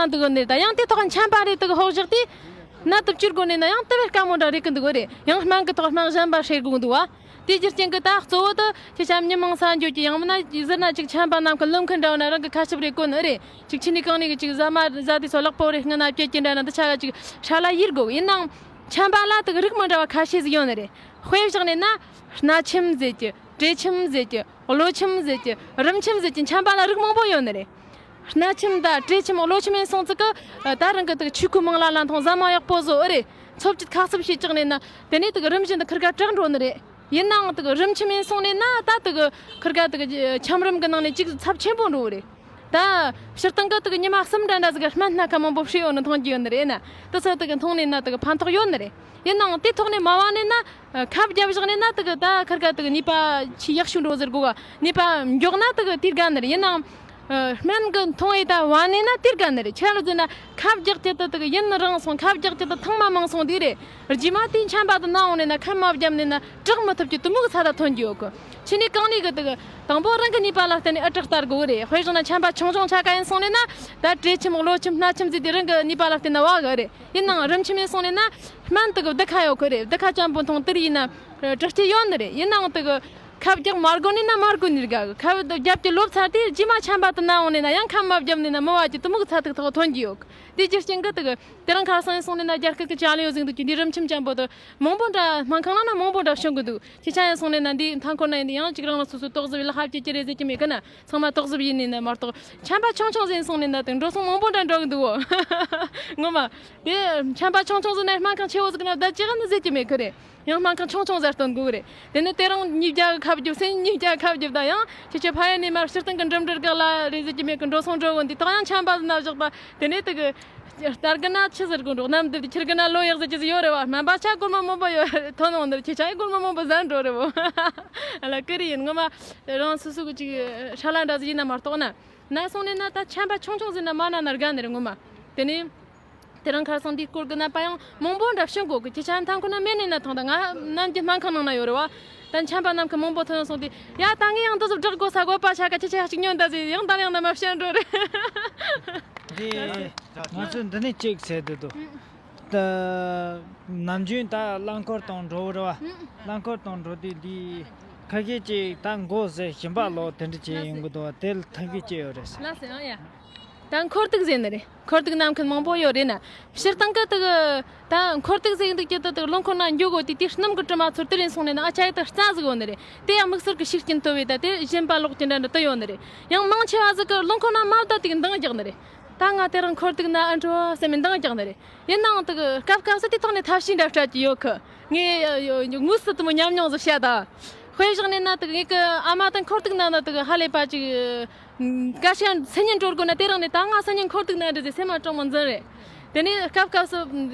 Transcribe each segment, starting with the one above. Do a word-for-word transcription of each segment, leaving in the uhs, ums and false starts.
འདུག་ནས་ད་ཡང་དེ་ཐོག་མཆན་པ་རེ་དུ་ཧོག་བཞག་དུས་ནད་དུ་བཅུར་དགོས་ནས་ན་ཡང་དེ་བས་དཀའ་མོ་འདྲ་རེད་གི་འདུག་རེད། ཡང་སྨན་གི་ཐོག་སྨན་གཞན་པ་ཧྲེ་དགོས་འདུག་བ། དེའི་རྒྱུ་རྐྱེན་གྱིས་ད་གཙོ་བོ་དུ་ཁྱེད་ཅག་མི་མང་ས་འགྱོ་གི་ཡང་མིན་ན་ཟེར་ན་ཅིག་ཆམ་པ་ནམ་མཁའ་ལུམ་མཁན་འདྲ་བོ་ན་རང་གི་ཁ་ཆུབ་རེ་གོ་ནི་རེད། ཅིག་ཆི་ནི་གང་ནི་གི་ཅིག་ཟ་མ་ཟ་དུས་སོ་ལག་པོ་རེ་སྔ་ན་བཅད་ཀྱི་འདྲ་ན་འདི་ཆ་ག་ཅིག་ཧྲ་ལ་ཡིར་དགོ། ཡིན་ནའང་ཆམ་པ་ལ་དུ་རིགས་མི་འདྲ་བ་ཁ་ཤས་ཟིག་ཡོད་ནི་རེད། དཔེ་བཞག་ནས་ན་སྣ་ཆམ་ཟེར་གྱི་དྲེད་ཆམ་ཟེར་གྱི་གློ་ཆམ་ཟེར་གྱི་རིམས་ཆམ་ཟེར་གྱི་ཆམ་པ་ལ་རིགས་མང་པོ་ཡོད་ནི་རེད། སྣ་ཆམ་དང་དྲེད་ཆམ་གློ་ཆམ་ཡིན་སོང་ཙི་གི་ད་རང་གི་དུ་ཆུ་ཁུ་མང་ལ་ལ་མཐོང་ཟ་མ་ཡག་པོ་བཟོ་ཨེ་རེད། འཚོ་བཅུད་ཁ་གསབ་བྱེད་ཅག་ནས་ན་དེ་ནས་དུ་རིམ་བཞིན་དུ་ཁིར་ཀ་དྲག་འགྲོ་ནི་རེད། ཡིན་ནའང་དུ་རིམས་ཆམ་ཡིན་སོང་ནས་ན་ད་དུ་ཁིར་ཀ་དུ་ཆམ་རིམས་གི་ནང་ནས་ཅིག་ཚབས་ཆེན་པོ་འགྲོ་རེད། ད་སྤྱིར་བཏང་གི་དུ་ཉི་མ་གསུམ་འདྲ་འདྲ་ཟིག་སྨན་སྣ་ཁ་མང་པོ་བྱས་ཡོད་ནི་མཐོང་རྒྱུ་ཡོད་ནི་རེད་ན་དུ་ཚོ་དུ་མཐོང་ནས་ན་དུ་ཕན་ཐོགས་ཡོད་ནི་རེད། ཡིན་ནའང་དེ་ཐོག་ནས་མ་བ་ནས་ན་ཁབ་རྒྱབ་བཞག་ནས་ན་དུ་ད་ཁིར་ཀ་དུ་ནུས་པ་ཆེས་ཡག་ཤོས་འགྲོ་ཟེར་དགོས་ག་ནུས་པ་མགྱོགས་ན་དུ་དེར་དགའ་ནི་རེད། ཡིན་ནའང་སྨན་གི་མཐོང་ཡི་ད་བ་ནས་ན་དེར་དགའ་ནི་རེད། ཆི་ལ་ཟེར་ན་ཁབ་རྒྱག་ཅི་དུ་དུ་ཡུན་རིང་སོང་ཁབ་རྒྱག་ཅི་དུ་ཐེངས་མ་མང་སོང་དེ་རེད། རྗེས་མ་དེ་ཆམ་པ་དུ་ན་འོང་ནས་ན་ཁབ་མ་བརྒྱབ་ནས་ན་དྲག་མི་ཐུབ་ཀྱི་དུ་མུག་ཚ་ད་ཐོན་རྒྱུ་ཡོད་གི། ཆི་ནས་གང་ནས་གི་དུ་དང་པོ་རང་གི་ནུས་པ་ལ་བརྟེན་ནས་ཨ་དྲག་ལྟ་དགོས་རེད། དཔེ་བཞག་ན་ཆམ་པ་ཆུང་ཆུང་ཆ་ག་ཡིན་སོང་ནས་ན་ད་དྲེད་ཆམ་གློ་ཆམ་སྣ་ཆམ་ཟེར་དེ་རང་གི་ནུས་པ་ལ་བརྟེན་ན་བ་གི་རེད། ཡིན་ནའང་རིམས་ཆམ་ཡིན་སོང་ནས་ན་སྨན་དུ་གི་བདུད་ཁ་ཡོད་གི་རེད། བདུད་ཁ་ཅན་པོ་མཐོང་དེར་ཡིན་ན་དྲག་སྐྱེད་ཡོད་ནི་རེད། ཡིན་ནའང་དུ་གི་ཁབ་རྒྱག་མ་དགོས་ནས་ན་མ་དགོས་ནས་དགའ་གི། ཁབ་རྒྱབ་ཀྱི་ལོབ་ཚར་དུས་རྗེས་མ་ཆམ་པ་དུ་ན་འོང་ནས་ན་ཡང་ཁབ་མ་བརྒྱབ་ནས་ན་མི་བ་ཀྱི་དུ་མུག་ཚ་ཐུག་ཐོག་ཐོན་གྱི་ཡོད་གི། དེ་རྒྱུ་རྐྱེན་གི་དུ་གི་དེ་རིང་ཁ་སང་ཡིན་སོང་ནས་ན་རྒྱ་སྐད་ཀྱི་ཅ་ལག་ཡོད་ཟིན་འདུག་ཀྱི་འདི་རིམས་ཆམ་ཅན་པོ་དུ་མང་པོ་འདྲ་སྨན་ཁང་ནང་ན་མང་པོ་འདྲ་བྱུང་གི་འདུག་ཁྱེད་ཆ་ཡིན་སོང་ནས་ན་འདི་མཐའ་འཁོར་ན་ཡིན་ཡང་གཅིག་རང་ལ་སོ་སོའི་ཏོག་གཟབ་ལ་ཧབ་ཀྱི་ཀྱི་རེད་ཟེར་གྱི་མེད་གི་ན། ཚང་མ་ཏོག་གཟབ་ཡིན་ནི་ན་མ་གཏོགས་ཆམ་པ་ཆུང་ཆུང་ཟིན་སོང་ནས་ན་དེ་འགྲོ་སོང་མང་པོ་འདྲ་འགྲོ་གི་འདུག་འོ། ངོ་མ། དེ་ཆམ་པ་ཆུང་ཆུང་ཟིན་ན་སྨན་ཁང་ཆེ་བོ་ཟིག་ན་བསྡད་ཅི་ག་ནི་ཟེར་གྱི་མེད་གི་རེད། ཡང་སྨན་ཁང་ཆུང་ཆུང་ཟེར་སྟོན་དགོས་གི་རེད། དེ་ནི་དེ་རིང་ཉིས་བརྒྱ་གི་ཁབ་རྒྱུབ་སེ་ཉིས་བརྒྱ་ཁབ་རྒྱུབ་ད་ཡང་ཁྱེད་ཆོས་ཕ་ཡུལ་ནས་མར་སྤྱིར་བཏང་གི་འགྲིམ་འགྲུལ་གི་ལ་རེད་ཟེར་གྱི་མེད་གི་འགྲོ་སོང་འགྲོ་གི་འདི་དག་ཡང་ཆམ་པ་ཟིན་ན་བཞག་ད་དེ་ནས་དེ་གི་རྟ་རྒན་ན་ཆི་ཟེར་དགོས་འགྲོ་གནམ་འདི་ཁྱི་རྒན་ན་ལོ་ཡག་ཟེར་གྱི་ཟིག་ཡོད་རེད་བ། སྨན་པ་ཆ་སྒོར་མོ་མང་པོ་ཡོད་རེད། ཐོན་འོང་འདིར་ཁྱེད་ཆ་ཡི་སྒོར་མོ་མང་པོ་ཟ་འགྲོ་རེད་བོ། ཨ་ལ་ཀི་རི་ཡིན་ངོ་མ། རང་སོ་སོ་གི་ཅིག་ཧྲ་ལ་འདྲ་ཟིག་ཡིན་ན་མ་གཏོགས་ན། ན་སོང་ནས་ན་ད་ཆམ་པ་ཆུང་ཆུང་ཟིག་ན་མ་ན་ན་དགའ་ནི་རེད་ངོ་མ། དེ་ནས། དེ་རིང་ཁ་སང་འདིའི་སྐོར་གི་ནད་པ་ཡང་མང་པོ་འདྲ་བྱུང་གོ་གི། ཁྱེད་ཆ་མཐའ་འཁོར་ན་མེད་ནས་ན་ཐང་ད་ང་ནམ་གྱི་སྨན་ཁང་ནང་ན་ཡོད་རེད་བ། ད་ཆམ་པ་ནམ་མཁའ་མང་པོ་ཐོན་སོང་སྟེ་ཡ་ད་ངས་ཡང་འདི་ཚོ་བསྒྲག་དགོས་ས་དགོས་པ་ཆ་ག་ཁྱེད་ཆ་ཡག་ཅིག་ཉོན་ད་ཟེར་ཡང་ད་ཡང་ན་མ་བཤད་འགྲོ་རེད། འདི་ང་ཚོས་འདི་ནས་གཅིག་བྱས་བསྡད་འདུག་ད་ནམ་རྒྱུན་ད་རླངས་འཁོར་དང་འགྲོ་བར་བ། རླངས་འཁོར་དང་འགྲོ་དུས་འདི་ཁ་ཤས་ཅིག་ད་མགོ་ཟེར་ཞིམ་པ་ལོག་དེ་འདྲ་ཅིག་ཡོང་གི་འདུག་བ། དེ་ལ་ཐབས་ཤེས་ཅི་ཡོད་རེད་ཟེར། ལ་ཟེར་ཨང་ཡ། ད་འཁོར་ཐུག་ཟེར་ནི་རེད། འཁོར་ཐུག་ནམ་མཁན་མང་པོ་ཡོད་རེད་ན། སྤྱིར་བཏང་གི་དུ་གི་ད་འཁོར་ཐུག་ཟེར་འདུག་ཀྱི་དུ་དུ་རླངས་འཁོར་ནང་འགྱོ་དགོས་དུས་དེ་སྣུམ་གི་དྲི་མ་ཚོར་དེ་རིང་སོང་ནས་ན་ཨ་ཅག་ཡི་དུ་རྩ་ཟིག་ཡོད་ནི་རེད། དེ་ཡང་དམིགས་བསལ་གི་ཤུགས་རྐྱེན་ཐོབ་བས་ད་དེ་གཞན་པ་ལོག་ཀྱི་འདྲ་འདྲ་དུ་ཡོད་ནི་རེད། ཡང་མང་ཆེ་བ་ཟིག་གི་རླངས་འཁོར་ནང་མ་བསྡད་དུས་འདང་རྒྱག་ནི་རེད། ད་ང་དེ་རིང་འཁོར་ཐུག་ན་ཨ་འགྲོ་བ་སེམས་མི་འདང་རྒྱག་ནི་རེད། ཡིན་ནའང་དུ་གི་སྐབས་སྐབས་སུ་དེ་ཐོག་ནས་ཐབས་ཤེས་འདྲ་སྤྲད་ཀྱི་ཡོད་གི། ངས་དངོས་སུ་དུ་མོ་ཉམས་མྱོང་ཟིག་བཤད་ད། དཔེ་བཞག་ནས་ན་དུ་གི་ངེད་གི་ཨ་མ་དང་འཁོར་ཐུག་ན་ན་དུ་གི་ཧ་ལས་པ་ཅིག་སྐར་ཆ་སང་ཉིན་འགྲོ་དགོས་ན་དེ་རིང་ནས་ད་ང་སང་ཉིན་འཁོར་ཐུག་ན་འདྲ་ཟེར་སེམས་མ་གྲོགས་མོ་འཛིན་རེད། དེ་ནས་སྐབས་སྐབས་སུ་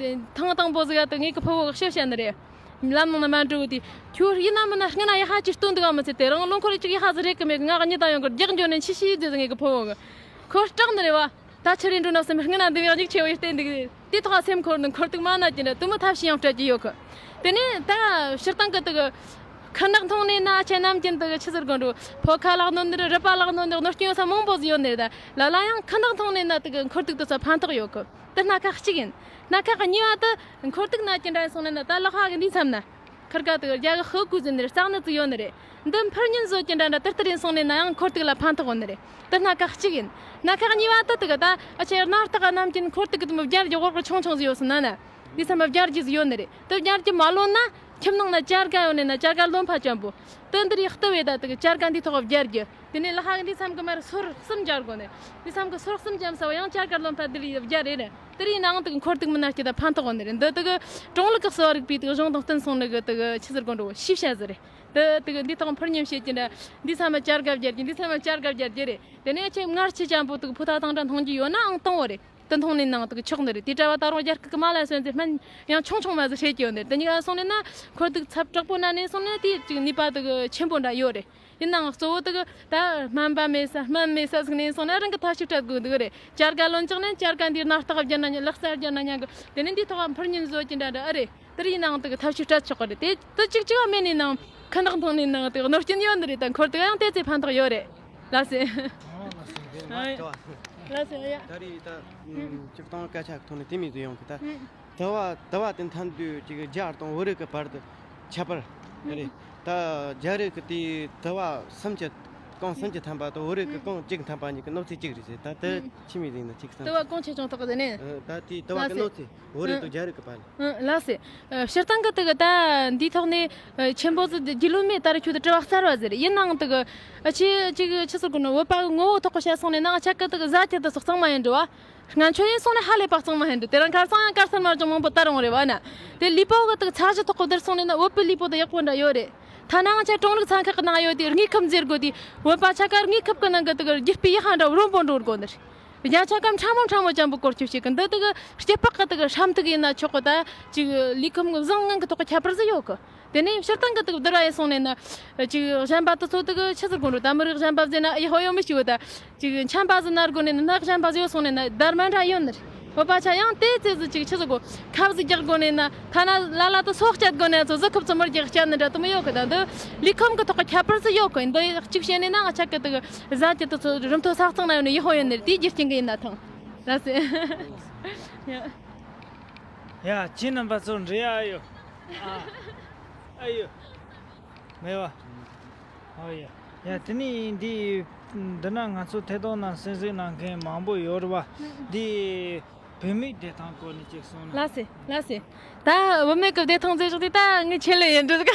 ཐེངས་དང་པོ་ཟིག་ཡ་དུ་ངེད་ཀྱི་ཕུ་བོ་གི་ཤོད་བཤད་ནི་རེད། ལམ་ནང་ན་མ་འགྲོ་དུས་ཁྱོད་ཡིན་ན་མིན་ན་སྔ་ན་ཡ་ཧ་ཅིག་སྟོན་འདུག་ཨ་མི་ཚེ་དེ་རིང་རླངས་འཁོར་ཅིག་ཡ་ཧ་ཟིག་རེད་གི་མེད་གི། ང་གཉིད་དང་ཡོང་གི་རྒྱག་འགྱོ་ནས་ཆི་ཤི་ཟེར་ངེད་ཀྱི་ཕུ་བོ་གི་ཁོ་སྐྲག་ནི་རེད་བ། ད་ཆི་རེད་འགྲོ་ན་སེམས་སྔ་ན་འདི་བས་རྙིག་ཆེ་བའི་བརྟེན་འདུག་དེ་ཐོག་སེམས་འཁོར་ནི་འཁོར་ཐུག་མ་ན་ཀྱི་འདྲ་དུ་མོ་ཐབས་ཤེས་ཡང་སྤྲད་ཀྱི་ཡོད་གི། དེ་ནས་ད་སྤྱིར་བཏང་གི་དུ་གི་ཁ་ནག་མཐོང་ནས་ན་ཆེ་ནམ་ཀྱི་དུ་གི་ཆི་ཟེར་དགོས་འགྲོ། ཕོ་ཁ་ལག་གནོན་ནི་རེད། རུས་པ་ལག་གནོན་ནི་རེད། གནོད་སྐྱོན་ས་མང་པོ་ཟིག་ཡོད་ནི་རེད། ད་ལ་ལ་ཡང་ཁ་ནག་མཐོང་ནས་ན་དུ་གི་འཁོར་ཐུག་དུ་ས་ཕན་ཐོགས་ཡོད་གི། དེ་སྣ་ཁ་གཅིག་ཡིན། སྣ་ཁ་གཉིས་པ་དུ་འཁོར་ཐུག་ན་ཀྱི་འདྲ་སོང་ནས་ན་ད་ལག་པ་གི་འདི་མཚམས་ན། ཁིར་ཀ་དུ་རྒྱ་གི་ཧུ་ཀུ་ཟེར་ནི་རེད། རྩ་ནི་ཙི་ཡོད་ནི་རེད། འདི་འཕུར་ཉིན་བཟོ་ཀྱི་འདྲ་འདྲ་ཏིར་ཏིར་ཡིན་སོང་ནས་ན་ཡང་འཁོར་ཐུག་ལ་ཕན་ཐོགས་ཡོད་ནི་རེད། དེ་སྣ་ཁ་གཅིག་ཡིན། སྣ་ཁ་གཉིས་པ་དུ་དུ་གི་ད་ཨ་ཆེ་སྣ་ཐག་ནམ་རྒྱུན་འཁོར་ཐུག་གི་དུ་མོ་བརྒྱར་གྱི་འོག་གི་ཆུང་ཆུང་ཟིག་ཡོད་སོང་ན་ན། འདི་ཚང་མ་བརྒྱར་གྱི་ཟིག་ཡོད་ནི་རེད། དུ་བརྒྱར་གྱི་མ་ལོན་ན་ཁྱིམ་ནང་ན་སྐྱར་ག་ཡོད་ནས་ན་སྐྱར་ག་རློན་ཕ་ཅན་པོ། དུ་འདིར་ཡག་ཏུ་བས་ད་དུ་གི་སྐྱར་ག་འདི་ཐོག་བརྒྱར་གྱི། དེ་ནས་ལྷ་ཁང་འདི་མཚམས་ཀྱི་མར་སོར་གསུམ་སྦྱར་དགོས་ནས། འདི་མཚམས་ཀྱི་སོར་གསུམ་འཇམ་ས་བ་ཡང་བསྐྱར་དཀར་རློན་པ་འདི་ལ་སྦྱར་རེ་རེད། དེར་ཡིན་ནའང་དུ་འཁོར་ཐུག་མི་སྣ་སྐྱེ་ད་ཕན་ཐོགས་ནི་རེད། འདི་དུ་གྲོང་ལུགས་ཀྱི་གསོ་བ་རིག་པའི་དུ་གཞུང་དང་བསྟུན་སོང་ནི་གི་དུ་ཆི་ཟེར་དགོས་འགྲོ་ཤི་བྱ་ཟེར་རེད། དུ་དུ་འདི་ཐོག་འཕུར་ཉམས་བྱེད་ཀྱི་འདྲ། འདི་ཚང་མ་བསྐྱར་དཀར་སྦྱར་གྱི། འདི་ཚང་མ་བསྐྱར་དཀར་སྦྱར་གྱི་རེད། དེ་ནས་ཁྱེད་སྔར་ཁྱི་ཅན་པོ་དུ་ཕུ་ཐག་དང་འདྲ་མཐོང་རྒྱུ་ཡོད་ནའང་གཏོང་བ་རེད། དུ་མཐོང་ནས་ནང་དུ་ཆོག་ནི་རེད། དེ་གྲྭ་བ་ད་རུང་རྒྱ་སྐད་ཀྱི་མ་ལ་སོན་ཏེ་སྨན་ཡང་ཆུང་ཆུང་མ་ཟིག་བྱེད་ཀྱི་ཡོད་ནི་རེད། དེ་གཉིས་ཀ་སོང་ནས་ན་འཁོར་ཐུག་ཚབས་དྲག་པོ་ན་ནས་སོང་ན་དེ་ཅིག་ནུས་པ་དུ་ཆེན་པོ་འདྲ་ཡོད་རེད། ཡིན་ནའང་གཙོ་བོ་དེ་གི་ད་སྨན་པ་མེད་ས་སྨན་མེད་ས་ཟིག་ནས་སོང་ན་རང་གི་ཐབས་ཤེས་སྤྲད་དགོས་འདུག་རེད། སྐྱར་ག་ལོན་ཅག་ནས་སྐྱར་ག་འདིར་སྣ་ལྟག་བརྒྱབ་ན་ཉན། ལག་རྩལ་བརྒྱབ་ན་ཉན་གི། དེ་ནས་འདིའི་ཐོག་འཕུར་ཉིན་བཟོ་ཅི་འདྲ་འདྲ་ཨེ་རེད། དེར་ཡིན་ནའང་དེ་གི་ཐབས་ཤེས་སྤྲད་ཆོག་གི་རེད། དེ་དུ་གཅིག་གཅིག་བ་མེད་ནས་ནང་ཁ་འདག་མཐོང་ནས་ནང་དེ་གི་གནོད་སྐྱོན་ཡོད་འདི་རེད། ད་འཁོར་དེ་ག་ཡང་དེ་ཚེ་ཕན་ཐོགས་ཡོད་རེད། ལགས་སེ། ཨོ་ལགས་སེ། ལགས་སོ་ཡ། ད་རེས་ད་སྤྱིར་བཏང་སྐད་ཆ་ཐོག་ནས་དེ་མོ་ཟིག་ཡོང་གི་ད། དུ་བ་དུ་བ་དེ་མཐའ་མཇུག་ཅིག་རྒྱ་དང་བོད་རིགས་ཀྱི་བར་དུ་ཁྱད་པར་རེད། ད་རྒྱ་རིགས་ཀྱི་དེ་དུ་བ་སུམ་ཅུ། གོང་སུམ་ཅུ་ཐམ་པ་དང་བོད་རིགས་ཀྱི་གོང་གཅིག་ཐམ་པ་གཉིས་ཀྱི་གནོད་འཚེ་གཅིག་རེད་ཟེར། ད་དེ་ཆི་མོ་ཟིག་ཡིན་ན་ཅིག་བསམ། དུ་བ་གོང་ཆེ་ཆུང་ཐོག་གི་ཟེར་ནས། ཨ། ད་དེ་དུ་བ་གི་ལགས་སོ། གནོད་འཚེ་བོད་རིགས་དང་རྒྱ་རིགས་ཀྱི་བར་ལ། ཨ། ལགས་སོ། ཨ། སྤྱིར་བཏང་གི་དེ་གི་ད་འདིའི་ཐོག་ནས། ཨ། ཆེན་པོ་ཟིག་རྒྱུས་ལོན་མེད། ད་རེས་ཁྱོད་དེ་དྲི་བ་གསར་བ་ཟིག་རེད། ཡིན་ནའང་དེ་གི། ཨ། ཆི་ཅིག་ཆི་ཟེར་དགོས་ནི། བོད་པ་གི་ངོ་བོ་ཐོག་གི་བཤད་སོང་ནས་ན་ང་ཅག་གི་དེ་གི་བཟའ་རྒྱུ་དེ་ཚོ་གཙང་མ་ཡིན་འགྲོ་བ། སྔོན་ཆད་ཡིན་སོང་ན་ཧ་ལས་པ་གཙང་མ་ཡིན་འགྲོ། དེ་རིང་ཁ་སང་ཡང་དཀར་སེར་དམར་ལྗང་མང་པོ་ད་རུང་རེད་བ་ན། དེ་ལུས་པོ་གི་དེ་གི་ཚད་གཞི་ཐོག་གི་བསྡུར་སོང་ནས་ན་བོད་པའི་ལུས་པོ་དེ་ཡག་པོ་འདྲ་ཡོད་རེད། ཐ་ན་ང་ཅག་གྲངས་རིག་ཚན་ཁག་གི་ནང་ཡོད་དེ་དངོས་ཁམས་ཟེར་དགོས་དེ། བོད་པ་ཆ་ག་དངོས་ཁམས་གི་ནང་གི་དེ་གི་རྒྱུ་སྤུས་ཡག་ཧ་འདྲ་རོན་པོ་འགྲོ་དགོས་ནི་རེད། རྒྱ་ཆ་ག་ཕྲ་མོ་ཕྲ་མོ་ཅན་པོ་སྐོར་སྐྱོད་བྱེད་གི། འདི་དེ་གི་སྐྱི་པགས་གི་དེ་གི་ཧྲམ་ཐིག་ཡིན་ན་ཆོག་གི། ད་ཅིག་ལུས་ཁམས་གི་བཟང་ངན་གི་ཐོག་གི་ཁྱད་པར་ཟིག་ཡོད་གི། དེ་ནས་སྤྱིར་བཏང་གི་དེ་གི་བསྡུར་བ་ཡིན་སོང་ནས་ན། ཅིག་གཞན་པ་དེ་ཚོ་དེ་གི་ཆི་ཟེར་དགོས་འགྲོ། ད་མི་རིགས་གཞན་པ་ཟེར་ན་ཡག་པོ་ཡོད་མི་ཤེས་བོ། ད་ཅིག་ཆམ་པ་ཟིག་ན་དགོས་ནས་ན། གཞན་པ་ཟིག་ཡོད་སོང་ནས་ན་སྡར་མ་འདྲ་ཡོད་ནི་རེད། བོད་པ་ཆ་ཡང་དེ་ཙི་ཟིག་ཅིག་ཆི་ཟེར་དགོས། ཁབ་ཟིག་རྒྱག་དགོས་ནས་ན། ཐ་ན་ལ་ལ་དེ་སོ་བསྐྱལ་དགོས་ནས་ཚོ་གཟུགས་ཁབ་ཙི་མོ་རྒྱག་བསྐྱལ་ནི་འདྲ་དེ་མོ་ཡོད་གི། ད་འདི་ལུས་ཁམས་གི་ཐོག་གི་ཁྱད་པར་ཟིག་ཡོད་གི། འདི་གཅིག་བཤད་ནས་ན་ང་ཅག་གི་དེ་གི་བཟའ་རྒྱུ་དེ་ཚོ་རིམ་མཐོ་ས་གཙང་ན་ཡོད་ནི་ཡག་པོ་ཡོད་ནི་རེད། དེའི་རྒྱུ་རྐྱེན་གི་ཡིན་ན་ཐང་། ལགས་སོ། ཡ། ཡ། ཁྱེད་རྣམ་པ་ཚོ་འདྲི་ཡ་ཨ་ཡོ། ཨ། ཨ་ཡོ། མེད་བ། ཨོ་ཡ། ཡ། དེ་ནས་འདི་འདི་ན་ང་ཚོ་ཐད་གཏོང་ནང་གསན་གཟིགས་གནང་མཁན་མང་པོ་ཡོད་རེད་བ། འདི་བུད་མེད་བདེ་ཐང་སྐོར་ནས་ཅིག་གསུངས་ན། ལགས་སེ། ལགས་སེ། ད་བུད་མེད་ཀྱི་བདེ་ཐང་ཟེར་ཞོག་དེ་ད་ངའི་ཆེད་ལས་ཡིན་འགྲོ་ཟིག།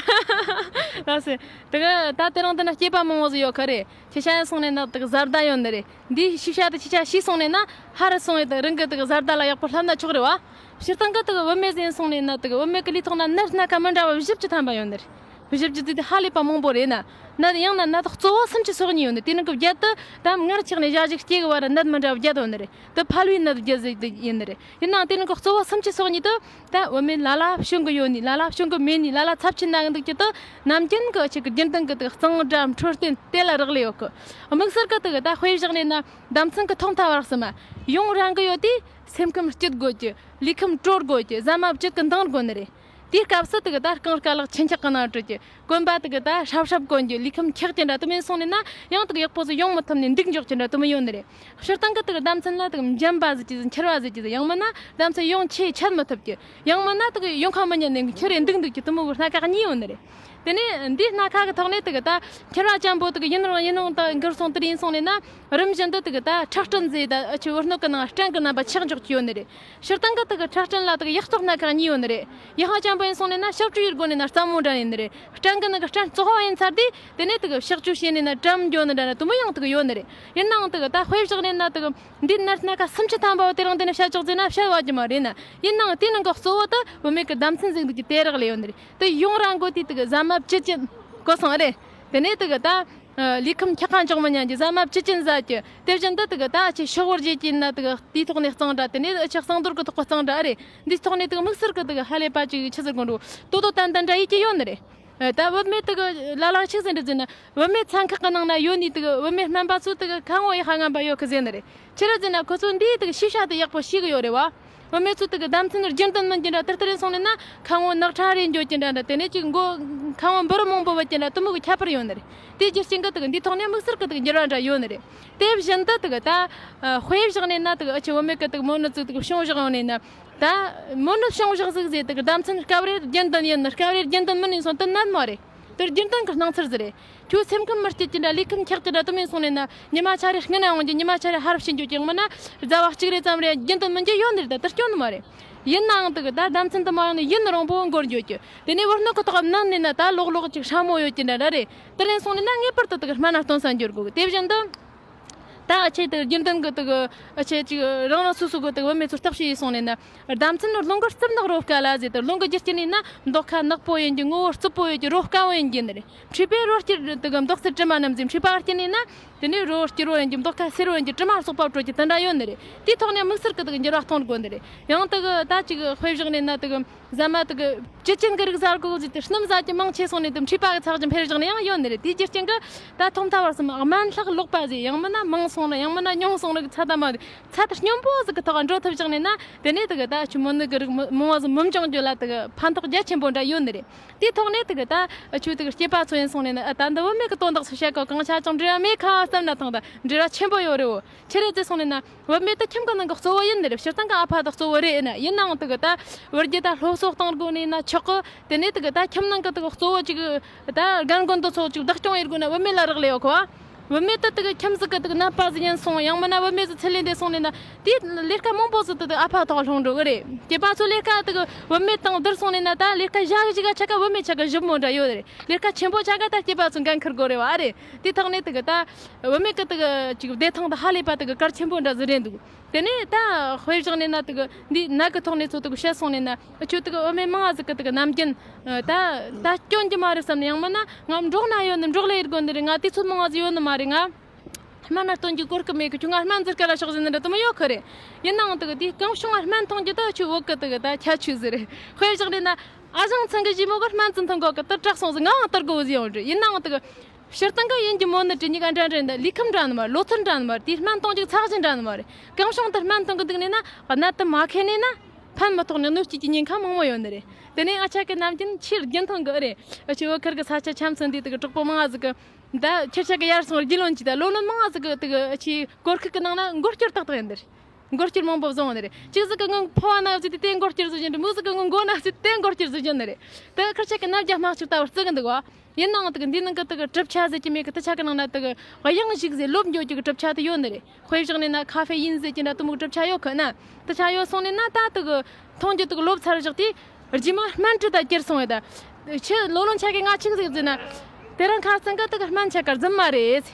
ལགས་སེ། དེ་ག་ད་དེ་རིང་འདི་ན་སྐྱེས་པ་མང་བོ་ཟིག་ཡོད་ཁ་རེད། ཁྱེད་ཆ་ཡིན་སོང་ནས་ན་དེ་ག་བཟའ་ཟླ་ཡོད་ནི་རེད། འདིའི་ཤེས་བྱ་དེ་ཁྱེད་ཆ་ཤེས་སོང་ནས་ན་ཧ་རུ་སོང་ཡོད། དེ་རང་གི་དེ་ག་བཟའ་ཟླ་ལ་ཡག་པོ་ལྷབ་ན་ཆོག་རེད་བ། སྤྱིར་བཏང་གི་དེ་ག་བུད་མེད་ཟིག་ཡིན་སོང་ནས་ན་དེ་ག་བུད་མེད་ཀྱི་ལུས་ཐོག་ན་ནད་སྣ་ཁ་མི་འདྲ་བ་བཞི་བཅུ་ཐམ་པ་ཡོད་ནི་རེད། བཞི་བཅུ་དེ་དེ་ཧ་ལས་པ་མང་པོ་རེད་ན། ནད་ཡང་ན་སྣ་ཐོག་གཙོ་བོ་སུམ་ཅུ་སོ་གཉིས་ཡོད་ནི། དེ་ནང་གི་བརྒྱད་དེ་ད་སྔར་ཆགས་ནས་ཞག་ཅིག་སྐྱེ་གི་བ་ར་ནད་མི་འདྲ་བ་བརྒྱད་ཡོད་ནི་རེད། དེ་ཕལ་བའི་ནད་བརྒྱད་ཟིག་དེ་ཡིན་ནི་རེད། ཡིན་ནའང་དེ་ནང་གི་གཙོ་བོ་སུམ་ཅུ་སོ་གཉིས་དེ་ད་བུད་མེད་ལ་ལ་བྱུང་གི་ཡོད་ནི། ལ་ལ་བྱུང་གི་མེད་ནི། ལ་ལ་ཚབས་ཆེ་ན་གི་འདུག་རྒྱུ་དེ་ནམ་རྒྱུན་གི་ཅིག་རྒྱུན་ལྡན་གི་དེ་ག་གཙང་སྦྲ་འཕྲོད་བསྟེན་དེ་ལ་རག་ལས་ཡོད་གི། དམིགས་བསལ་གི་དེ་ག་ད་དཔེ་བཞག་ནས་ན་ཟླ་མཚན་གི་ཐོག་མཐའ་བར་གསུམ་མ་ཡུང་རང་གི་ཡོད་དེ། སེམས་ཁམས་སྐྱིད་དགོས་ཀྱི། ལུས་ཁམས་དྲོ་དགོས་ཀྱི། ཟ་མ་བཅུད་ཀྱི་འདང་དགོས་ནི་རེད། དེའི་སྐབས་སུ་དེ་ག་ད་རྐང་དཀའ་ལག་ཆུ་འཁྱག་གི་ནང་བཀྲུ་རྒྱུ། གོན་པ་དེ་ག་ད་ཧྲབ་ཧྲབ་གོན་རྒྱུ། ལུས་ཁམས་འཁྱག་རྒྱུ་འདྲ་དེ་མོ་ཡིན་སོང་ནས་ན་ཡང་དེ་ག་ཡག་པོ་ཟིག་ཡོང་མི་ཐུབ་ནས་འདུག་འཇོག་རྒྱུ་འདྲ་དེ་མོ་ཡོད་ནི་རེད། སྤྱིར་བཏང་གི་དེ་ག་ཟླ་མཚན་ལ་དེ་ག་འཇམ་པ་ཟིག་གི་ཟིག་འཁྱེར་བ་ཟིག་གི་ཟིག་ཡང་མིན་ན་ཟླ་མཚན་ཡོང་ཆེ་ཆད་མི་ཐུབ་རྒྱུ། ཡང་མིན་ན་དེ་ག་ཡོང་ཁ་མི་ཉན་ནས་འཁྱེར་རེ་འདུག་འདུག་རྒྱུ་དེ་མོ་གི་སྣ་ཁ་གཉིས་ཡོད་ནི་རེད། དེ་ནས་འདིའི་སྣ་ཁ་གི་ཐོག་ནས་དེ་ག་ད་འཁྱེར་བ་ཅན་པོ་དེ་ག་ཡུན་རིང་ཡུན་རིང་དུ་འགྱུར་སོང་དེ་ཡིན་སོང་ནས་ན། རིམ་བཞིན་དུ་དེ་ག་ད་ཁྲག་སྐྲན་ཟེར། ད་ཨ་ཆུ་བུ་སྣོད་ཀྱི་ནང་སྐྲན་གྱི་རྣམ་པ་ཆགས་འཇོག་གི་ཡོད་ནི་རེད། སྤྱིར་བཏང་གི་དེ་ག་ཁྲག་སྐྲན་ལ་དེ་ག་ཡག་བཙོག་སྣ་ཁ་གཉིས་ཡོད་ནི་རེད། ཡག་པ་ཅན་པོ་ཡིན་སོང་ནས་ན་གཤག་བཅོས་ཡེད་དགོས་ནས་ན་སླ་མོ་འདྲ་ཡིན་ནི་རེད། སྐྲན་གི་ནང་གི་སྐྲན་བཙོག་པ་ཡིན་ཚར་དུས་དེ་ནས་དེ་ག་གཤག་བཅོས་བྱས་ནས་ན་གྲམ་འགྱོ་ནི་འདྲ་ན་དེ་མོ་ཡང་དེ་ག་ཡོད་ནི་རེད། ཡིན་ནའང་དེ་ག་ད་དཔེ་བཞག་ནས་ན་དེ་ག་འདི་ནད་སྣ་ཁ་སུམ་ཅུ་ཐམ་པ་བོ་དེ་རིང་དེ་ནས་བཤད་ཆོག་ཟེར་ན་བཤད་བ་རྒྱུ་མ་རེད་ན། ཡིན་ནའང་དེ་ནང་གི་གཙོ་བོ་དེ་བུད་མེད་ཀྱི་ཟླ་མཚན་ཟེར་འདུག་རྒྱུ་དེ་རག་ལས་ཡོད་ནི་རེད། དེ་ཡོང་ར་འགོ་དེ་དེ་ག་ཟ་མ་བཅུད་ཅན་གོ་སོང་རེད། དེ་ནས་དེ་ག་ད། ཨ། ལུས་ཁམས་འཁྱག་ཁ་འཇོག་མི་ཉན་རྒྱུ། ཟ་མ་བཅུད་ཅན་ཟ་རྒྱུ། དེ་བཞིན་དུ་དེ་ག་ད་ཨ་ཆེ་ཤོག་བུར་བརྗེ་རྒྱུ་ན་དེ་ག་དེའི་ཐོག་ནས་གཙང་སྦྲ། དེ་ནས་ཨ་ཆེ་གཙང་དོར་གི་ཐོག་གི་གཙང་སྦྲ་རེད། འདིའི་ཐོག་ནས་དེ་ག་དམིགས་བསལ་གི་དེ་ག་ཧ་ལས་པ་ཅིག་ཆི་ཟེར་དགོས་འགྲོ། ཏོ་ཏོ་ཏན་ཏན་འདྲ་ཡེད་རྒྱུ་ཡོད་ནི་རེད། ཨ། ད་བུད་མེད་དེ་ག་ལ་ལ་ཆི་ཟེར་འདྲ་ཟེར་ན། བུད་མེད་ཚན་ཁག་གི་ནང་ན་ཡོད་ནི་དེ་ག་བུད་མེད་སྨན་པ་ཚོ་དེ་ག་ཁ་ངོ་ཡག་པ་ངན་པ་ཡོད་གི་ཟེར་ནི་རེད། ཆི་རེད་ཟེར་ན་ཁོ་ཚོ་འདིའི་དེ་ག་ཤེས་བྱ་དེ་ཡག་པོ་ཤེས་གི་ཡོད་རེད་བ། བུད་མེད་ཚོ་དེ་ག་ཟླ་མཚན་རྒྱུན་ལྡན་མིན་རྒྱུ་འདྲ། དེ་ལྟར་ཡིན་སོང་ནས་ན་ཁ་ངོ་ནག་ཁྲ་རེ་འགྱོ་རྒྱུ་འདྲ་འདྲ། དེ་ནས་ཅིག་མགོ་ཁ་ངོ་འབུར་མང་པོ་བབས་རྒྱུ་འདྲ། དེ་མོ་གི་ཁྱད་པར་ཡོད་ནི་རེད། དེའི་རྒྱུ་རྐྱེན་གི་དེ་ག་འདིའི་ཐོག་ནས་དམིགས་བསལ་གི་དེ་ག་འགྱུར་བ་འདྲ་ཡོད་ནི་རེད། དེ་བཞིན་དུ་དེ་ག་ད་དཔེ་བཞག་ནས་ན་དེ་ག་ཨ་ཆེ་བུད་མེད་གི་དེ་ག་མོ་ནུ་ཚོ་དེ་ག་བྱུང་བཞག་ཡོང་ནས་ན། ད་མོ་ནུ་བྱུང་བཞག་ཟིག་ཟེར། དེ་ག་ཟླ་མཚན་སྐབས་རེ་རྒྱུན་ལྡན་ཡིན་ནི། སྐབས་རེ་རྒྱུན་ལྡན་མིན་ནི་སོང་དེ་ནད་མ་རེད། དེ་རྒྱུན་ལྡན་གི་སྣང་ཚུལ་ཟིག་རེད། ཁྱོད་སེམས་ཁམས་མི་སྐྱིད་ཀྱི་འདྲ། ལུས་ཁམས་འཁྱག་ཀྱི་འདྲ་དེ་མོ་ཡིན་སོང་ནས་ན་ཉི་མ་ཆ་རེ་སྔན་ན་ཡོང་རྒྱུ། ཉི་མ་ཆ་རེ་ཧར་ཕྱིན་རྒྱུ་ཅིག་མིན་ན་ཟླ་བ་གཅིག་རེ་ཙམ་རེ་རྒྱུན་དུ་མིན་རྒྱུ་ཡོད་ནི་རེད། ད་དེ་སྐྱོན་ནི་མ་རེད། ཡིན་ནའང་དེ་ག་ད་ཟླ་མཚན་དུ་མ་ཡོང་ནས་ཡུན་རིང་པོ་འགོར་འགྱོ་རྒྱུ། དེ་ནས་བུ་སྣོད་ཀྱི་ཐོག་མནན་ནས་ན་ད་ལོག་ལོག་ཅིག་སྲ་མོ་ཡོད་ཀྱི་འདྲ་འདྲ་རེད། དེ་རེད་སོང་ནས་ན་ངེས་པར་དུ་དེ་ག་སྨན་ན་སྟོན་ས་འགྱུར་དགོས། དེ་བཞིན་དུ། ད་ཨ་ཆེ་དེ་རྒྱུན་ལྡན་གི་དེ་གི་ཨ་ཆེ་ཅིག་རང་རང་སོ་སོ་གི་དེ་གི་བུད་མེད་ཚོ་བརྟག་དཔྱད་ཡེད་སོང་ནས་ན། ཟླ་མཚན་རླུང་གི་རྩིབས་ནག་རོ་དཀར་ལ་ཟེར། དེ་རླུང་གི་རྒྱུ་རྐྱེན་ཡིན་ན་མདོག་ཁ་ནག་པོ་ཡིན་རྒྱུ། ངོ་བོ་རྩུབ་པོ་ཡོད་རྒྱུ། རོ་དཀར་བོ་ཡིན་རྒྱུ་ནི་རེད། མཁྲིས་པས་རོ་སྐྱེར་དེ་གི་མདོག་སེར་དྲི་མ་རྣམས་ཟེར། མཁྲིས་པ་གི་རྐྱེན་ཡིན་ན་དེ་ནས་རོ་སྐྱེར་བོ་ཡིན་རྒྱུ། མདོག་ཁ་སེར་བོ་ཡིན་རྒྱུ། དྲི་མ་སོགས་པ་བྲོ་རྒྱུ་དེ་འདྲ་ཡོད་ནི་རེད། དེའི་ཐོག་ནས་དམིགས་བསལ་གི་དེ་གི་འགྱུར་བ་གཏོང་དགོས་ནི་རེད། ཡང་དེ་གི་ད་ཅིག་དཔེ་བཞག་ནས་ན་དེ་གི་ཟ་མ་དེ་གི་ བཅུད་ཅན་གྱི་རིགས་ཟ་དགོས་ཟེར་ཏེ། སྣུམ་ཟ་རྒྱུ་མང་ཆེ་སོང་ནས་དེ་མཁྲིས་པ་གི་ཚད་གཞི་འཕེལ་བཞག་ནས་ཡང་ཡོད་ནི་རེད། དེའི་རྒྱུ་རྐྱེན་གྱིས་ད་ཐོག་མཐའ་བར་གསུམ་དམན་ལྷག་ལོག་པ་ཟེར། ཡང་མིན་ན་མང་སོང་ན། ཡང་མིན་ན་ཉུང་སོང་ན་གི་ཚད་ལྡན་མ་རེད། ཚད་སྙོམས་པོ་ཟིག་གི་ཐོག་འགྲོ་ཐུབ་བཞག་ནས་ན། དེ་ནས་དེ་གི་ད་ཆུ་མོ་ནི་གི་རིགས་མི་མང་བ་ཟིག་མི་འབྱུང་རྒྱུ་ལ་དེ་གི་ཕན་ཐོགས་རྒྱ་ཆེན་པོ་འདྲ་ཡོད་ནི་རེད། དེའི་ཐོག་ནས་དེ་གི་ད་ཆུ་དེ་གི་སྐྱེས་པ་ཚོ་ཡིན་སོང་ནས་ན། ད་འདི་བུད་མེད་གི་དོན་དག་སུ་བཤད་གོ། གང་ཆ་ཅང་འབྲེལ་བ་མེད་ཁ་བསམ་ན་ཐང་། ད་འབྲེལ་བ་ཆེན་པོ་ཡོད་རེད་བོ། ཆི་རེད་ཟེར་སོང་ནས་ན། བུད་མེད་དེ་ཁྱིམ་གི་ནང་གི་གཙོ་བོ་ཡིན་ནི་རེད། སྤྱིར་བཏང་གི་ཨ་ཕ་དེ་གཙོ་བོ་རེད་ཨེ་ན། ཡིན་ནའང་དེ་གི་ད་བུ་རྒྱུད་ད་སློབ་གསོ་གཏོང་དགོས་ནི་ན་ཆོག་གི། དེ་ནས་དེ་གི་ད་ཁྱིམ་ནང་གི་དེ་གི་གཙོ་བོ་ཅིག་ད་རྒན་རྒོན་དེ་ཚོ་ཅིག་བདག་སྐྱོང་ཡེད་དགོས་ན་བུད་མེད་ལ་རག་ལས་ཡོད་གོ། བུད་མེད་དེ་དེ་གི་ཁྱིམ་ཟིག་གི་དེ་གི་ནད་པ་ཟིག་ཡིན་སོང་། ཡང་མིན་ན་བུད་མེད་ཟིག་ཚུར་ལེན་བསྡད་སོང་ནས་ན། དེའི་ལས་ཀ་མང་པོ་ཟིག་དེ་དེ་ཨ་ཕ་ཐོག་ལྷུང་འགྲོ་གི་རེད། སྐྱེས་པ་ཚོ་ལས་ཀ་དེ་གི་བུད་མེད་དང་བསྡུར་སོང་ནས་ན། ད་ལས་ཀ་ཞག་ཞིག་ག་ཆ་ག་བུད་མེད་ཆ་ག་ཞིབ་མོ་འདྲ་ཡོད་རེད། ལས་ཀ་ཆེན་པོ་ཆ་ག་ད་སྐྱེས་པ་ཚོ་འགན་འཁུར་དགོས་རེད་བ་རེད། དེའི་ཐོག་ནས་དེ་གི་ད་བུད་མེད་གི་དེ་གི་ཅིག་བདེ་ཐང་དེ་ཧ་ལས་པ་དེ་གི་གལ་ཆེན་པོ་འདྲ་ཟིག་རེད་འདུག། དེ་ནས་ད་དཔེ་བཞག་ནས་ན་དེ་གི་འདི་ནད་གི་ཐོག་ནས་ཚོ་དེ་གི་བཤད་སོང་ནས་ན། ཁྱོད་དེ་གི་བུད་མེད་མང་ང་ཟིག་གི་དེ་གི་ནམ་རྒྱུན་ད་ད་སྐྱོན་གྱི་མ་རེད་བསམ་ནས། ཡང་མིན་ན་ང་འབྲོག་ན་ཡོད་ནི། འབྲོག་ལ་ཡེད་དགོས་ནི་རེད། ང་དུས་ཚོད་མང་ང་ཟིག་ཡོད་ནི་མ་རེད། ང་སྨན་ན་སྟོན་རྒྱུ་གོ་སྐབས་མེད་གི། ཁྱོད་ང་སྨན་རྫི་སྐལ་ལ་ཤོག་ཟེར་ནི་འདྲ་དེ་མོ་ཡོད་གི་རེད། ཡིན་ནའང་དེ་གི་དེའི་གང་བྱུང་ང་སྨན་འཐུང་རྒྱུ་དེ་ཁྱོད་བོད་གི་དེ་གི་ད་ཁྱད་ཆོས་ཟིག་རེད། དཔེ་བཞག་ནས་ན། ཨ་ཞང་ཚང་གི་ཞི་མོ་གི་སྨན་ཙམ་འཐུང་གོ་གི། དེ་དྲག་སོང་ཟིག། ངའང་དེར་དགོས་ཟིག་ཡོང་རེད། ཡིན་ནའང་དེ་གི་སྤྱིར་བཏང་གི་ཡིན་རྒྱུ་མོ་ནི་དྲི་ཉིག་ག་འདྲ་འདྲ་ཡིན། ད་ལུས་ཁམས་འདྲ་ནི་མ་རེད། ལོ་ཚོད་འདྲ་ནི་མ་རེད། དེའི་སྨན་གཏོང་རྒྱུ་ཚད་གཞི་འདྲ་ནི་མ་རེད། གང་བྱུང་དེར་སྨན་གཏོང་གི་འདུག་ནས་ན། གནད་དུ་མ་ཁེལ་ནས་ན་ཕན་མི་ཐོགས་ནས་གནོད་སྐྱེལ་གྱི་ཉེན་ཁ་མང་མོ་ཡོད་ནི་རེད། དེ་ནས་ང་ཆ་གི་ནམ་རྒྱུན་ཆེས་རྒྱུན་མཐོང་གི་ཨེ་རེད། ཨ་ཆེ་བོད་ཁུལ་གི་ས་ཆ་ཆ་མཚོན་འདི་དེ་གི་གྲོགས་པོ་མང་ང་ཟིག་གི་ད་ཁྱེད་ཆ་གི་ཡར་སོང་རྒྱུས་ལོན་གྱིས། ད་ལོ་ལོན་མང་ང་ཟིག་གི་དེ་གི་ཨ་ཆེ་གོར་ཁུག་གི་ནང་ན་མགོ་སྐྱོར་ཏག་ཏག་ཡིན་ནི་རེད། མགོ་སྐྱོར་མང་པོ་བཟུང་བ་ནི་རེད། གཅིག་ཟིག་གི་ངའི་ཕོ་བ་ན་ཟིག་དེ་དེ་མགོ་སྐྱོར་ཟིག་བྱིན་རེད། མོ་ཟིག་གི་ངའི་མགོ་ན་ཟིག་དེ་མགོ་སྐྱོར་ཟིག་བྱིན་ནི་རེད། དེ་ཁར་ཆ་གི་ནམ་རྒྱ་དམག་ཆག་ལྟ་བུར་བརྩི་གི་འདུག་བ། ཡིན་ནའང་དེ་གི་འདི་ནང་གི་དེ་གི་གྲུབ་ཆ་ཟེར་གྱི་མེད་གི། དེ་ཆ་གི་ནང་ན་དེ་གི་གཡང་ཞིག་ཟེར་ལོབས་འགྱོ་རྒྱུ་གི་གྲུབ་ཆ་དེ་ཡོད་ནི་རེད། དཔེ་བཞག་ནས་ན་ཁ་ཧྥེ་ཡིན་ཟེར་གྱི་འདྲ་དེ་མོ་གི་གྲུབ་ཆ་ཡོད་གི་ན། དེ་ཆ་ཡོད་སོང་ནས་ན་ད་དེ་གི་འཐུང་རྒྱུ་དེ་གི་ལོབས་ཚར་བཞག་དེ། རྗེས་མ་སྨན་བཀྲུ་ད་གྱུར་སོང་བས། ད་ཆི་ལོ་ལོན་ཆ་གི་ང་ཆིག་ཟིག་ཟེར་ན། དེ་རིང་ཁ་སང་གི་དེ་གི་སྨན་ཆ་ག་རྫུན་མ་རེད།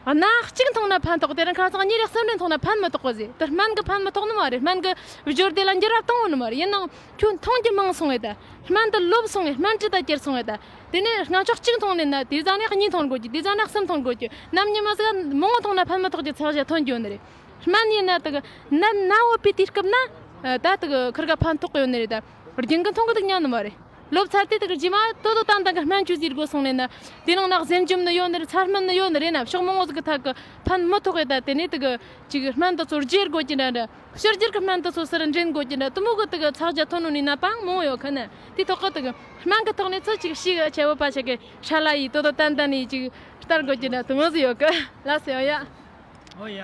སྣ་གཅིག་འཐུང་ན་ཕན་ཐོགས། དེ་རིང་ཁ་སང་གཉིས་རེ་གསུམ་རེ་འཐུང་ན་ཕན་མི་ཐོགས་གི་ཟེར། དེ་སྨན་གི་ཕན་མི་ཐོགས་ནི་མ་རེད། སྨན་གི་སྦྱོར་སྡེ་ལ་འགྱུར་བ་གཏོང་བ་ནི་མ་རེད། ཡིན་ནའང་ཁྱོད་འཐུང་རྒྱུ་མང་སོང་བས། ད་སྨན་དེ་ལོབས་སོང་བས། སྨན་བཀྲུ་ད་གྱུར་སོང་བས། ད་དེ་ནས་སྔ་ཕྱོགས་གཅིག་འཐུང་ནས་ན། དེ་ཟ་ནས་གཉིས་འཐུང་དགོས་ཀྱི། དེ་ཟ་ནས་གསུམ་འཐུང་དགོས་ཀྱི། ནམ་ཉི་མ་ཟིག་མང་བོ་འཐུང་ན་ཕན་མི་ཐོགས་ཀྱི་ཚད་གཞི་ཐོན་རྒྱུ་ཡོད་ནི་རེད། སྨན་ཡིན་ན་དེ་གི་ནད་ན་བོ་པའི་དུས་སྐབས་ན་ད་དེ་གི་ཁུར་ག་ཕན་ཐོགས་ཡོད་ནི་རེད། ད་རྒྱུན་གི་འཐུང་གི་འདུག་ཉན་ནི་མ་རེད། ལོབས་ཚར་དུས་དེ་གི་རྗེས་མ་ཏོ་ཏོ་ཏན་ཏན་གི་སྨན་བཅོས་ཟེར་དགོས་སོང་ནས་ན། དེ་ནང་ན་གཟན་ཇུམ་ནི་ཡོད་ནི་རེད། ཚ་སྨན་ནི་ཡོད་ནི་རེད་ན། ཕྱོགས་མང་བོ་ཟིག་གི་ཐད་གི་ཕན་མི་ཐོགས་ཡོད། ད་དེ་ནས་དེ་གི་ཅིག་སྨན་དེ་ཚོ་བརྗེ་དགོས་ཀྱི་འདྲ་འདྲ། ཕྱི་རྒྱལ་གི་སྨན་དེ་ཚོ་སུ་ར་འདྲེན་དགོས་ཀྱི་འདྲ། དེ་མོ་གི་དེ་གི་ཚད་གཞི་ཐོན་ནོ་ནི་ན་པང་མང་བོ་ཡོད་གི་ན། དེ་ཐོག་གི་དེ་གི་སྨན་གི་ཐོག་ནས་ཚོ་ཅིག་ཤི་གི་ཆེ་བོ་པ་ཆ་གི་ཧྲ་ལ་ཡི་ཏོ་ཏོ་ཏན་ཏན་ནི་ཅིག་ལྟར་དགོས་ཀྱི་འདྲ། དེ་མོ་ཟིག་ཡོད་གི། ལགས་སོ། ཡོང་ཡ། ཨོ་ཡ།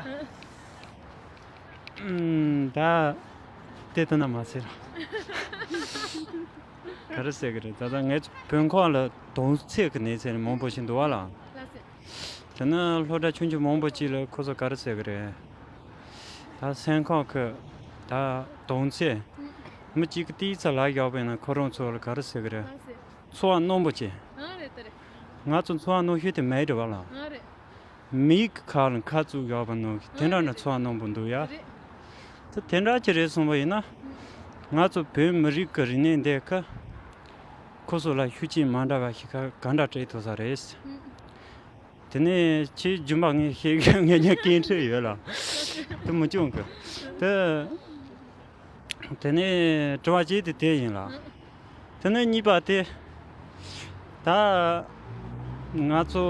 ཨུམ། ད་དེ་ལྟ་ན་མ་ཟེར། ག་རེ་ཟེར་གི་རེད། ད་ལྟ་ངའི་བོད་ཁམས་ལ་དོན་ཚན་གི་གནས་ཚུལ་མང་པོ་ཞིག་འདུག་བ་ལ། ལགས་སེ། དེ་ནི་སློབ་གྲྭ་ཆུང་ཆུང་མང་པོ་ཅིག་ལ་ཁོ་ཚོ་ག་རེ་ཟེར་གི་རེད། ད་སེམས་ཁམས་གི་ད་དོན་ཚན། མི་གཅིག་གི་ཏིའི་ཚ་ལ་བཞག་པ་ཡིན་ན་ཁོ་རང་ཚོ་ལ་ག་རེ་ཟེར་གི་རེད། ལགས་སེ། འཚོ་བ་རྣོན་པོ་ཅན། ཨ་རེད་ད་རེད། ང་ཚོ་འཚོ་བ་རྣོན་ཤོས་དེ་མེད་རེད་བ་ལ། ཨ་རེད། མི་ཡི་ཁ་ལ་ཁ་བཙུགས་ཡོད་པ་ནང་གི་དེ་འདྲ་འདྲ་ཚོར་བ་སྣང་བ་འདུག་ཡ། རེད། དེ་དེ་འདྲ་ཅིག་རེད་སོང་བ་ཡིན་ན། ང་ཚོ་བོད་མི་རིགས་ཀྱི་རིག་གནས་འདི་ཀ་ཁོ་ཚོ་ལ་ཤུགས་རྐྱེན་མ་འདྲ་བ་ཞིག་ག་ག་འདྲ་སྤྲད་ཐུབ་ས་རེད། དེ་ནས་ཁྱེད་རྒྱུན་པ་ངས་ཤེས་གི། ངས་ཀྱང་སྐད་འཕྲད་ཡོད་ལ། དེ་མི་སྐྱོན་གི། དེ། དེ་ནས་དྲི་བ་གཅིག་དེ་དེ་ཡིན་ལ། དེ་ནས་གཉིས་པ་དེ། ད་ང་ཚོ་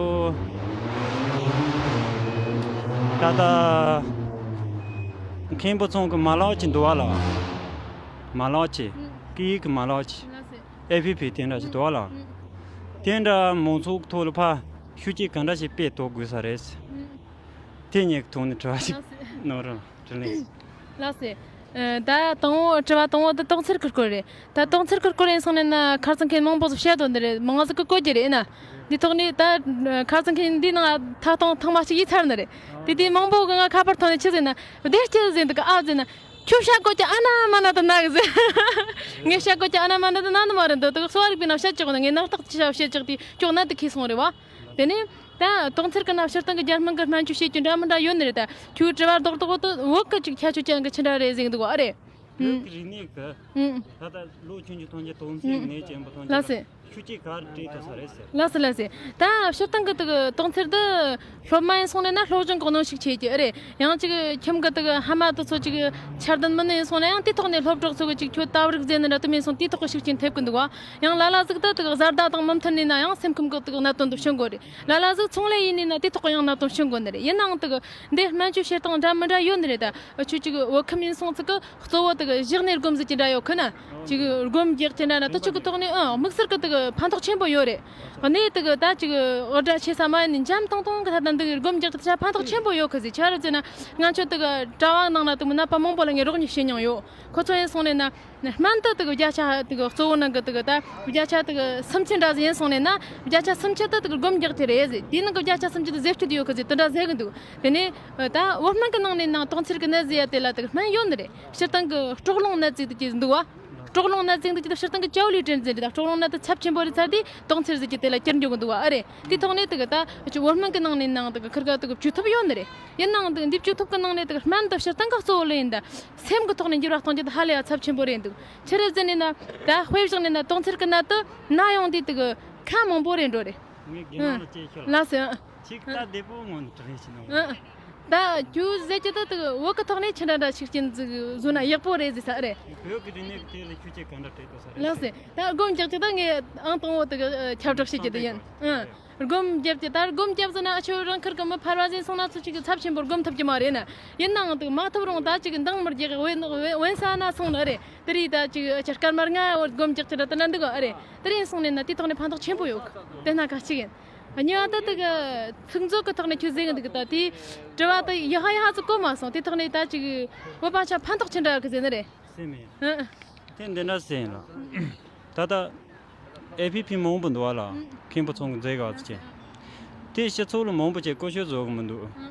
ད་ལྟ་མཁན་པོ་ཚང་གི་མ་ལག་ཅིག་འདུག་བ་ལ། མ་ལག་ཅིག་སྐད་ཡིག་གི་མ་ལག་ཅིག་ཨེ་ཕི་ཕི་དེ་འདྲ་ཞིག་འདུག་བ་ལ། དེ་འདྲ་མང་ཚོགས་ཐོག་ལ་ཕར་ཤུགས་རྐྱེན་ག་འདྲ་ཞིག་སྤེལ་གཏོང་དགོས་ས་རེད། དེ་ཉིད་ཐོག་ནས་དྲི་བ་ཞིག་གནང་རོགས། དྲིན་ལན། ལགས་སེ། ཨ། ད་དང་པོ་དྲི་བ་དང་པོ་དེ་དོགས་འཚེར་ཁུར་ཁུར་རེད། ད་དོགས་འཚེར་ཁུར་ཁུར་ཡིན་སོང་ནས་ན་ཁ་རྩང་མཁན་མང་པོ་ཟིག་བཤད་དོན་འདི་རེད། མང་ཟིག་གི་གོ་རྒྱུ་རེད་ན། འདི་ཐོག་ནས་ད་ཁ་རྩང་མཁན་འདི་ནང་ཐག་ཐོང་ཐང་མ་ཞིག་ཡིད་ཚར་ནི་རེད། དེ་དུས་མང་པོ་གི་ང་ཁ་པར་ཐོག་ནས་ཆི་ཟེར་ན། བདེ་སྐྱིད་ཟེར་འདུག་གི། ཨ་ཟེར་ན། ཁྱོད་བཤད་གོ་ཀྱི་ཨ་ན་མ་ན་དུ་ན་གི་ཟེར། ངས་བཤད་གོ་ཀྱི་ཨ་ན་མ་ན་དུ་ན་ནི་མ་རེད། འདི་དུ་གསོ་བ་རིག་པའི་ནང་བཤད་ཆོག་ནི། ངས་ནག་རྟགས་ཅི་བཤད་ཆོག་དེ་ཁྱོད་ན་དུ་ཁེལ་སོང་རེད་བ། དེ་ནས། ད་དོགས་འཚེར་གི་ན་སྤྱིར་བཏང་གི་རྒྱལ་སྨན་གི་སྨན་བཅོས་བྱེད་རྒྱུ་འདྲ་མི་འདྲ་ཡོད་ནི་རེད། ད་ཁྱོད་དྲི་བ་རྡོག་རྡོག་དེ་བོད་གི་ཅིག་ཁྱད་ཆོས་ཅན་གི་ཅི་འདྲ་རེད་ཟེར་གི་འདུག་ག་ཨ་རེད། བོད་ཀྱི་རིག་གནས་གི། ཨུ། ད་ལྟ་ལོ་ཆུང་ཆུང་ཐོན་རྒྱུ་དོན་ཚན་ནས་ཅན་པོ་ཐོན་རྒྱུ། ལགས་སེ། ཁྱོད་ཀྱིས་ག་རེ་སྤྲད་ཐུབ་ས་རེད་ཟེར། ལགས་སོ་ལགས་སོ། ད་སྤྱིར་བཏང་གི་དུ་གི་དོང་ཚེར་འདི་སློབ་མ་ཡིན་སོང་ནས་ན་སློབ་སྦྱོང་གི་གནོན་ཤུགས་ཆེ་གི་ཨེ་རེད། ཡང་ཅིག་ཁྱིམ་གི་དུ་གི་ཕ་མ་དུ་ཚོ་ཅིག་འཆར་ལྡན་མིན་ནི་ཡིན་སོང་ན་ཡང་དེ་ཐོག་ནས་སློབ་གྲོགས་ཚོ་གི་ཅིག་ཁྱོད་ལྟ་བུ་རིག་རྫས་ནི་འདྲ་དུ་མིན་སོང་དེ་ཐོག་གི་ཤུགས་རྐྱེན་ཐེབས་གི་འདུག་བ། ཡང་ལ་ལ་ཟིག་ད་དུ་གི་བཟའ་ཟླ་དང་མི་མཐུན་ནས་ན་ཡང་སེམས་ཁམས་གི་དུ་གི་གནད་དོན་དུ་ཕྱིན་དགོས་རེད། ལ་ལ་ཟིག་ཚོང་ལས་ཡིན་ནས་ན་དེ་ཐོག་གི་ཡང་གནད་དོན་ཕྱིན་དགོས་ནི་རེད། ཡིན་ནའང་དུ་གི་འདི་སྨན་བཅོས་བྱེད་སྟངས་འདྲ་མི་འདྲ་ཡོད་ནི་རེད། ད་ཁྱོད་ཅིག་བོད་ཁམས་ཡིན་སོང་ཚིག་གི་གཙོ་བོ་དུ་གི་བཞག་ནས་སྒོམ་ཟིག་ཅི་འདྲ་ཡོད་ཁི་ན། ཅིག་སྒོམ་རྒྱག་ཅི་འདྲ་ན་དུ་ཆུ་གི་ཐོག་ནས་ཨང་དམིགས་བསལ་གི་དུ་གི་ཕན་ཐོགས་ཆེན་པོ་ཡོད་རེད། གནས་དུ་གི་ད་ཅིག་འུར་སྒྲ་ཆེ་ས་མ་ཡིན་ནས་འཇམ་ཐང་ཐང་གི་ད་ད་འདི་གི་སྒོམ་རྒྱག་ཅི་ད་ཕན་ཐོགས་ཆེན་པོ་ཡོད་ཁི་ཟིག་ཆ་ར་ཅི་ན་ང་ཆོ་དུ་གི་གྲྭ་བ་ནང་ན་དུ་མི་ནད་པ་མང་པོ་ལ་ངས་རོགས་མྱི་བྱེད་མྱོང་ཡོད། ཁོ་ཚོ་ཡིན་སོང་ནས་ན། སྨན་དུ་དུ་གི་བརྒྱ་ཆ་དུ་གི་གཙོ་བོ་ནང་གི་དུ་གི་ད་བརྒྱ་ཆ་དུ་གི་སུམ་ཅུ་འདྲ་ཟིག་ཡིན་སོང་ནས་ན་བརྒྱ་ཆ་སུམ་ཅུ་དུ་དུ་གི་སྒོམ་རྒྱག་ཐེ་རེད་ཟིག་དེའི་ནང་གི་བརྒྱ་ཆ་སུམ་ཅུ་དུ་ཟེར་རྒྱུ་དུ་ཡོད་གི་ཟིག་དུ་འདྲ་ཟེར་གི་འདུག་དེ་ནས་ད་བོད་སྨན་གི་ནང་ནས་ནང་དོང་ཚེར་གི་ནད་ཟེར་ཡ་དེ་ལ་དུ་གི་སྨན་ཡོད་ནི་རེད། སྤྱིར་བཏང་གི་སྲོག་རླུང་ནད་ཟེར་དུ་ཅིག་འདུག་བ། སྲོག་རླུང་ནད་ཟེར་དུ་ཅིག་དུ་སྤྱིར་བཏང་གི་ཅའོ་ལི་ཀྲན་ཟེར་དུ་ད་སྲོག་རླུང་ནད་དུ་ཚབས་ཆེན་པོ་རེད་ཚར་དུས་དོང་ཚེར་ཟེར་གྱི་དེ་ལ་གྱུར་འགྱོ་གི་འདུག་བ་ཨ་རེད། དེ་ཐོག་ནས་དུ་གི་ད་ཅིག་བོད་སྨན་གི་ནང་ནས་ནང་དུ་གི་ཁིར་ག་དུ་གི་བཅོས་ཐུབ་ཡོད་ནི་རེད། ཡིན་ནའང་དུ་འདི་བཅོས་ཐུབ་གི་ནང་ནས་དུ་སྨན་དུ་སྤྱིར་བཏང་གི་གཙོ་བོ་ལ་ཡིན་ད། སེམས་ཀྱི་ཐོག་ནས་འགྱུར་བ་གཏོང་རྒྱུ་དེ་ཧ་ལས་ཡ་ཚབས་ཆེན་པོ་རེད་འདུག་ཕྱི་རབས་ཟིན་ནས་ན་ད་དཔེ་བཞག་ནས་ན་དོང་ཚེར་གི་ནད་དུ་ན་ཡོང་དུས་དུ་གི་ཁ་མང་པོ་རེད་འགྲོ་རེད། ངས་རྒན་ལགས་ལ་ཅིག་ཤོད་ལ། ལགས་སོ། ཁྱེད་ཀྱི་ད་བདེ་པོ་ངོ་ནས་དྲི་ལན་ཞིག་གནང་། ད་ཁྱོད་ཟེར་གྱི་ད་དུ་བོད་ཀྱི་ཐོག་ནས་ཆི་འདྲ་འདྲ་ཤུགས་རྐྱེན་ཟིག་བཟོ་ན་ཡག་པོ་རེད་ཟེར་ས་རེད། བོད་ཀྱི་རིག་གནས་ཀྱི་ཐད་ལ་ཤུགས་རྐྱེན་ག་འདྲ་སྤྲད་དགོས་ས་རེད། ལགས་སོ། ད་སྒོམ་རྒྱག་གི་ད་ངས་ཨང་དང་པོ་དུ་གི་ཁྱབ་བསྒྲགས་བྱེད་རྒྱུ་དེ་ཡིན། ཨང་། སྒོམ་རྒྱབ་ཀྱི་ད་སྒོམ་རྒྱབ་ཟེར་ན་ཨ་ཆོ་རང་ཁུལ་གི་མི་ཕལ་བ་ཟིན་སོང་ན་ཚོ་ཅིག་གི་ཚབས་ཆེན་པོར་སྒོམ་ཐུབ་ཀྱི་མ་རེད་ན། ཡིན་ནའང་དུ་མ་ཐུབ་རུང་ད་ཅིག་གི་འདང་མི་རྒྱག་འོན་འོན་ས་ན་སོང་ནི་རེད། དེ་རིགས་ད་ཅིག་ཨ་ཆ་སྐར་མ་ལྔ་བར་སྒོམ་རྒྱག་ཀྱི་ར་དེ་ན་འདུག་ག་ཨ་རེད། དེ་རིགས་སོང་ནས་ན་དེ་ཐོག་ནས་ཕན་ཐོགས་ཆེན་པོ་ཡོད་གི་དེ་ན་ག་ཅིག་ཡིན། གཉིས་པ་ད་དུ་གི་ཚིག་མཛོད་ཀྱི་ཐོག་ནས་ཁྱོད་ཟེར་གི་འདུག་ད་དེ་དྲི་བ་ད་ཡ་ཧ་ཡ་ཧ་ཚོ་གོ་མ་སོང་དེ་ཐོག་ནས་ད་ཅིག་བོད་པ་ཆ་ཕན་ཐོགས་ཆེན་འདྲ་གི་ཟེར་ནི་རེད། སེམས་ཡིན། ཨ། དེ་འདི་འདྲ་ཟེར་ཡིན་ལ། ད་ལྟ་ཨེ་ཕི་ཕི་མང་པོ་འདུག་བ་ལ། ཨ། མཁན་པོ་ཚང་གི་མཛད་ག་ཚོ་ཅན། དེ་སྤྱི་ཚོགས་ལ་མང་པོ་ཅིག་བཀོལ་སྤྱོད་བཟོ་གི་མི་འདུག་ཨ།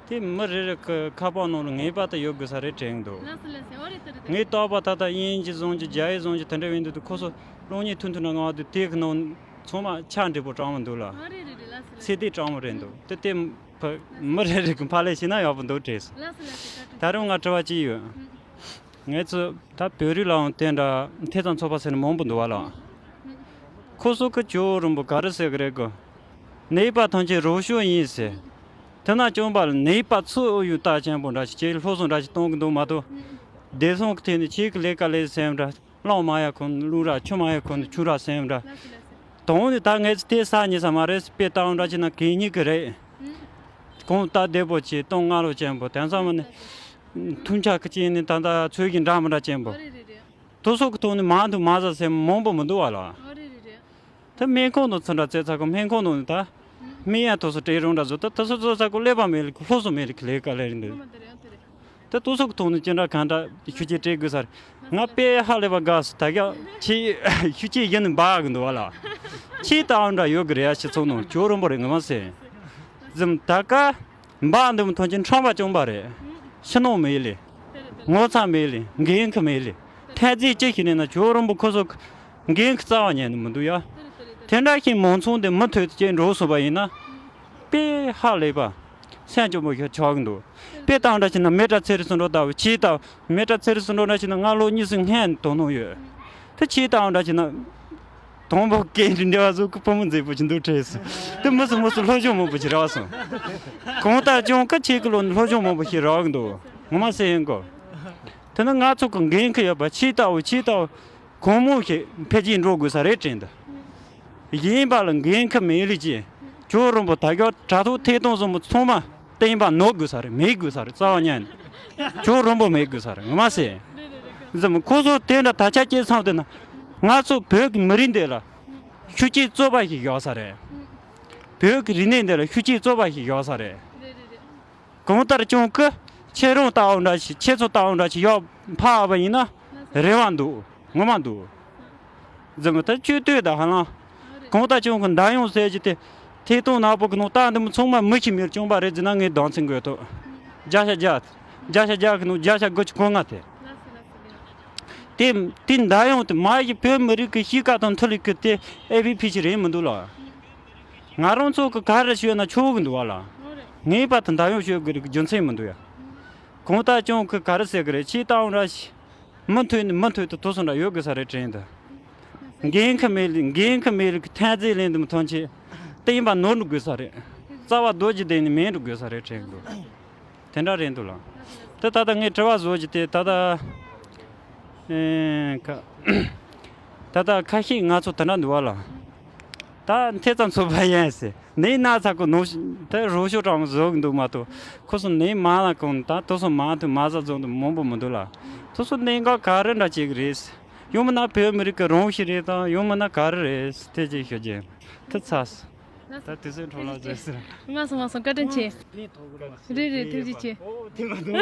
དེ་མི་རེ་རེ་གི་ཁ་པར་ནང་ལ་ངེས་པར་དུ་ཡོད་དགོས་ས་རེད་དྲན་གི་འདུག་ལགས་སོ་ལགས་སོ། འོ་རེད་དེ་རེད་དེ། ངས་རྟག་པར་ད་ལྟ་དབྱིན་ཇི་བཟུང་གི་རྒྱ་ཡིག་བཟུང་གི་དེ་འདྲ་བས་འདུག་དུས་ཁོ་ཚོ་གློག་བརྙན་ཐུང་ཐུང་འདྲ་མངགས་དུས་དེ་གི་ནང་ཚང་མ་ཆ་འགྲིག་པོ་དྲང་མི་འདུག་ལ། འོ་རེད་རེད་རེད། ལགས་སོ་ལགས་སོ། ཚད་ལྡན་དྲང་མོ་རེད་འདུག་དེ་དེ་ཕ་མི་རེ་རེ་གི་ཕ་ལས་བྱས་ན་ཡག་པོ་འདུག་དྲན་སོང་། ལགས་སོ་ལགས་སོ། བཀའ་དྲིན། ད་རུང་ང་དྲི་བ་གཅིག་ཡོད། ཨ། ངས་ཚོ་ད་བོད་རིགས་ལའང་དེ་འདྲ་ཐེ་ཚོམ་ཚོགས་པ་ཟེར་ནས་མང་པོ་འདུག་བ་ལ། ཁོ་ཚོ་གི་ཇོ་བོ་རིན་པོ་ག་རེ་ཟེར་གི་རེད་གོ། ནད་པ་ཐམས་ཅད་རོགས་སྐྱོར་ཡིན་ཟེར། དེ་ན་བྱུང་བ་ལ་ནད་པ་ཚུར་ཨུ་ཡོན་ལྟ་ཅན་པོ་འདྲ་ཞིག་ཅེས་སློབ་གསོ་འདྲ་ཞིག་གཏོང་གི་འདུག་མ་གཏོགས། བདེ་སྲུང་གི་ཐད་ནས་ཁྱེད་ཀྱི་ལས་ཀ་ལས་སེམས་འདྲ། གླང་མ་ཡ་ཁོ་ན་ཀླུ་ར་ཆུ་མ་ཡ་ཁོ་ན་ཆུ་ར་སེམས་འདྲ། དོན་ནི་ད་ངས་དེ་ས་ཉིད་ས་མ་རེད། དཔེ་བཏང་འདྲ་ཅིག་ན་གད་སྙིགས་ཀྱི་རེད། གོང་སྟབས་བདེ་པོ་ཆེ་སྟོང་ང་ལོ་ཅན་པོ་དེང་སང་མ་ནི། མཐུན་ཆ་གི་ཅན་ནི་ད་ལྟ་ཚོད་ཀྱི་འདྲ་མི་འདྲ་ཅན་པོ། དུ་སོགས་ཀྱི་ཐོག་ནས་མང་དུ་མ་ཟ་སེམས་མང་པོ་མི་འདུག་བ་ལ། ད་སྨན་ཁང་དུ་ཚུར་འདྲ་བཙལ་ཚ་གོ་སྨན་ཁང་དུ་ནི་ད། སྨན་ཡང་དུ་སོ་སྤྲད་རུང་འདྲ་བཟོ་ད་དུ་སོ་བཟོ་ཚ་གོ་ཀླད་པ་མེད་ལ་སློབ་གསོ་མེད་ལ་ལས་ཀ་ལས་རིང་འདུག་ད་དུ་སོགས་ཀྱི་ཐོག་ནས་ཅི་འདྲ་གང་འདྲ་ཤུགས་ཆེ་སྤྲད་དགོས་ས་རེད། ང་དཔེ་ཧ་ལས་པ་དགའ་སོ། ད་ག་ཆེ་ཤུགས་ཆེ་ཡིན་ནི་འབའ་གི་འདུག་བ་ལ། ཆེ་ལྟ་བ་འདྲ་ཡོད་གི་རེད་ཡ། ཤི་ཚོགས་ནང་ཇོ་རིན་པོ་རེད་ངོ་མ་ཟེར། ཟིམ་ད་ག་འབའ་འདི་མོ་ཐོན་ཅིང་ཁྲམ་པ་བྱུང་བ་རེད། ཕྱི་ནང་མེད་ལེ། ངོ་ཚ་མེད་ལེ། འགན་ཁུར་མེད་ལེ། ཐལ་རྩེད་ཅི་ཞིག་ནས་ན་ཇོ་རིན་པོ་ཁོ་ཚོ་འགན་ཁུར་རྩ་བ་ཉན་ནི་མི་འདུག་ཡ། དེ་འདྲ་ཞིག་མང་ཚོགས་འདི་མུ་མཐུད་དུ་ཅིག་འགྲོ་སོང་བ་ཡིན་ན། དཔེ་ཧ་ལས་པ། སེམས་སྐྱོ་པོ་ཞིག་ཆགས་ཀྱི་འདུག་དཔེ་བཏང་འདྲ་བྱས་ན་མེ་ཏྲ་ཚེ་རིང་ཟུང་འབྲེལ་ལྟ་བུ་ཆེ་ལྟ་བུ་མེ་ཏྲ་ཚེ་རིང་ཟུང་འབྲེལ་འདྲ་བྱས་ན་སྔ་ལོ་གཉིས་སུ་སྔན་དོ་སྣང་ཡོད། དེ་ཆེ་ལྟ་བུ་འདྲ་བྱས་ན། དང་པོ་སྐད་འདི་འདྲ་བ་ཟུག་གི་བུ་མོ་མཛེས་པོ་ཅིག་འདུག་དྲན་སོང་། དེ་མི་སུ་མི་སུ་སློབ་སྦྱོང་མང་པོ་ཞིག་རག་སོང་། གང་ལྟར་ཀྱང་ཁ་ཆེ་གི་ལོ་ནས་སློབ་སྦྱོང་མང་པོ་ཞིག་རག་གི་འདུག་ངོ་མ་ཟེར་ཡིན་གོ། དེ་ནི་ང་ཚོ་གི་འགན་ཁུར་ཡོད་པ་ཆེ་ལྟ་བུ་ཆེ་ལྟ་བུ། གང་མང་ཞིག་འཕེལ་རྒྱས་འགྲོ་དགོས་ས་རེད་དྲན་འདུག་ཡིན་པ་ལ་འགན་ཁུར་མེད་ལས་ཀྱི། ཇོ་རིན་པོ་ད་ག་དྲ་ཐོག་ཐད་གཏོང་བཟང་པོ་ཚང་མ་བསྟན་པ་ནོར་དགོས་ས་རེད། མེད་དགོས་ས་རེད། རྩ་བ་ཉན། ཇོ་རིན་པོ་མེད་དགོས་ས་རེད། ངོ་མ་ཟེར། ཟིམ་ཁོ་ཚོ་དེ་འདྲ་ད་ཆ་སྐྱེས་ཚང་དེ་ན། ང་ཚོ་བོད་ཀྱི་མི་རིགས་འདི་ལ་ཤུགས་རྐྱེན་རྩོད་པ་ཞིག་ཡོད་ས་རེད། བོད་ཀྱི་རིག་གནས་འདི་ལ་ཤུགས་རྐྱེན་རྩོད་པ་ཞིག་ཡོད་ས་རེད། གང་ལྟར་ཀྱང་གི་ཁྱེད་རང་ལྟ་བུ་འདྲ་ཞིག་ཁྱེད་ཚོ་ལྟ་བུ་འདྲ་ཞིག་ཡོད་ཕ་བ་ཡིན་ན་རེ་བ་འདུག་ངོ་མ་འདུག་ཟིན་གི་ད་ཆོས་ལྟོས་དང་ཧ་ལམ། གང་ལྟར་ཀྱང་གི་འདར་ཡོང་ཟེར་གྱི་དེ། ཐད་གཏོང་ནག་པོ་གི་ནང་ལྟ་འདི་མོ་ཚང་མ་མི་ཤི་མིར་བྱུང་བ་རེད་ཟེར་ན་ངས་གདོང་ཚིག་འགོད་ཐུབ། བརྒྱ་ཆ་བརྒྱ། བརྒྱ་ཆ་བརྒྱ་གི་ནང་བརྒྱ་ཆ་དགུ་བཅུ་གོ་ལྔ་དེ། དེ་དེ་འདར་ཡོང་དེ་མ་གཞི་བོད་མི་རིགས་ཀྱི་གཤིས་ཀ་དང་མཐུན་ལུགས་ཀྱི་དེ་ཨེ་བི་ཕི་ཞིག་རེད་མི་འདུག་ལ། ང་རང་ཚོ་གི་ག་རེ་ཞུས་ན་ཆོག་གི་འདུག་བ་ལ། ངེས་པར་དུ་འདར་ཡོང་ཞུ་དགོས་རིགས་རྒྱུ་མཚན་མི་འདུག་ཡ། གང་ལྟར་ཀྱང་གི་ག་རེ་ཟེར་གི་རེད། ཆེས་ལྟ་བུ་འདྲ་ཞིག་མུ་མཐུད་ནས་མུ་མཐུད་དུ་དུས་སུ་འདྲ་ཡོད་དགོས་ས་རེད་དྲན་འདུག་འགན་ཁུར་མེད་ལ་འགན་ཁུར་མེད་ལ་ཐན་རྫས་ལེན་དུ་མི་ཐོན་ཆེད་དེ་ཡིན་པ་ནོར་འགྲོ་དགོས་ས་རེད། རྩ་བ་རྡོ་རྗེ་གདན་ནས་མེད་འགྲོ་དགོས་ས་རེད་དྲན་གི་འདུག་དེ་འདྲ་རེད་འདུག་ལ། དེ་ད་ལྟ་ངས་དྲི་བ་བཟོ་རྒྱུ་དེ་ད་ལྟ་ཨེ་ཁ་ད་ལྟ་ཁ་ཤས་ང་ཚོ་དེ་འདྲ་འདུག་བ་ལ། ད་འཐེ་ཙམ་ཚོ་བ་ཡན་ཟེར་ནས་ན་ཚ་ཁོ་ནོ་ད་རོ་ཤོ་གྲངས་བཟོ་གི་འདུག་མ་གཏོགས་ཁོ་ཚོ་ནས་མ་ལ་གོང་ད་དུ་སོ་མ་དུ་མ་ཟ་རྫོང་དུ་མང་པོ་མི་འདུག་ལ། དུ་སོ་ནས་འགའ་ག་རེ་འདྲ་བྱེད་གི་རེད། ཡོང་མིན་ན་བོད་མི་རིགས་ཀྱི་རང་ཤི་རེད་དང་ཡོང་མིན་ན་ག་རེ་རེད་དེ་ཅིག་ཤོད་ཀྱི་ད་ཚ་སོ། ད་དུས་ཚོད་འཕྲོ་བརླག་བཟོས་ཟེར། མ་སོང་མ་སོང་བཀའ་དྲིན་ཆེ། རེད་རེད་ཐུགས་རྗེ་ཆེ། ཨོ་དེ་མ་འདུག